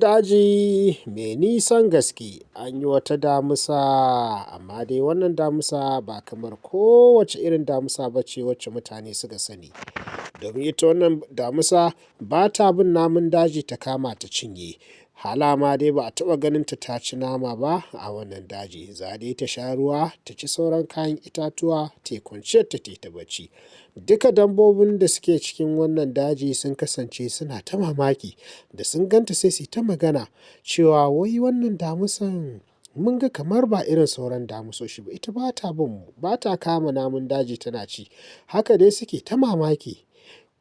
Daji mai nisan gaske an yi wata damisa, amma dai wannan damisa ba kamar kowace irin damisa ba ce wacce mutane suka sani. Domin ita wannan damisa ba ta bin namun daji ta kama ta cinye. Hala ma dai ba a taɓa ganin ta ta ci nama ba a wannan daji. Za dai ta sha ruwa, ta ci sauran kayan itatuwa, ta yi kwanciyarta ta yi ta bacci. Duka dabbobin da suke cikin wannan daji sun kasance suna ta mamaki, da sun ganta sai su yi ta magana cewa wai wannan damisan mun ga kamar ba irin sauran damisoshi ba, ita ba ta bin mu, ba ta kama namun daji tana ci. Haka dai suke ta mamaki,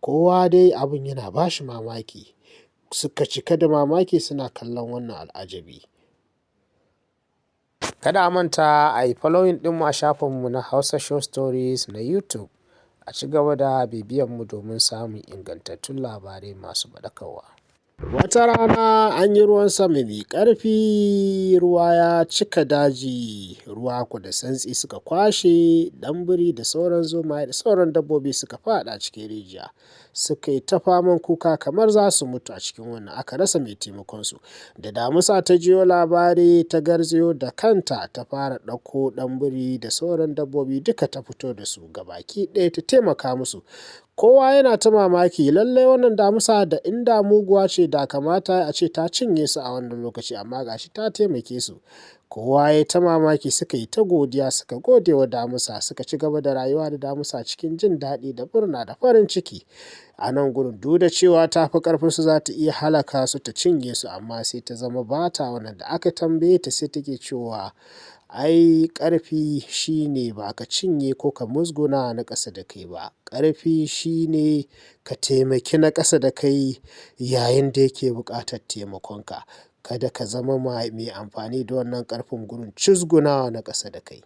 kowa dai abin yana ba shi mamaki. Suka cika da mamaki suna kallon wannan al'ajabi. Kada a manta a yi following ɗinmu a shafinmu na Hausa Short Stories na YouTube. A ci gaba da bibiyanmu domin samun ingantattun labarai masu faɗakarwa. Wata rana an yi ruwan sama mai ƙarfi, ruwa ya cika daji, ruwa ko da santsi suka kwashe ɗan biri da sauran zomaye da sauran dabbobi suka faɗa cikin rijiya. Suka yi ta faman kuka kamar za su mutu a cikin wannan, aka rasa mai taimakonsu. Da damisa ta jiyo labari ta garzayo da kanta ta fara ɗauko ɗan biri da sauran dabbobi duka ta fito da su gabaki ɗaya ta taimaka musu. Kowa yana ta mamaki, lallai wannan damisa da inda muguwa ce da kamata a ce ta cinye su a wannan lokaci, amma ga shi ta taimake su. Kowa ya ta mamaki, suka yi ta godiya, suka gode wa damisa, suka ci gaba da rayuwa da damisa cikin jin daɗi da murna da farin ciki. A nan gurin duk da cewa ta fi ƙarfinsu, za ta iya halaka su ta cinye su, amma sai ta zama ba ta wannan. Da aka tambaye ta sai take cewa ai ƙarfi shine ba ka cinye ko ka musguna na ƙasa da kai ba. Ƙarfi shine ka taimaki na ƙasa da kai yayin da yake buƙatar taimakonka. Kada ka zama mai amfani da wannan ƙarfin gurin cizgunawa na ƙasa da kai.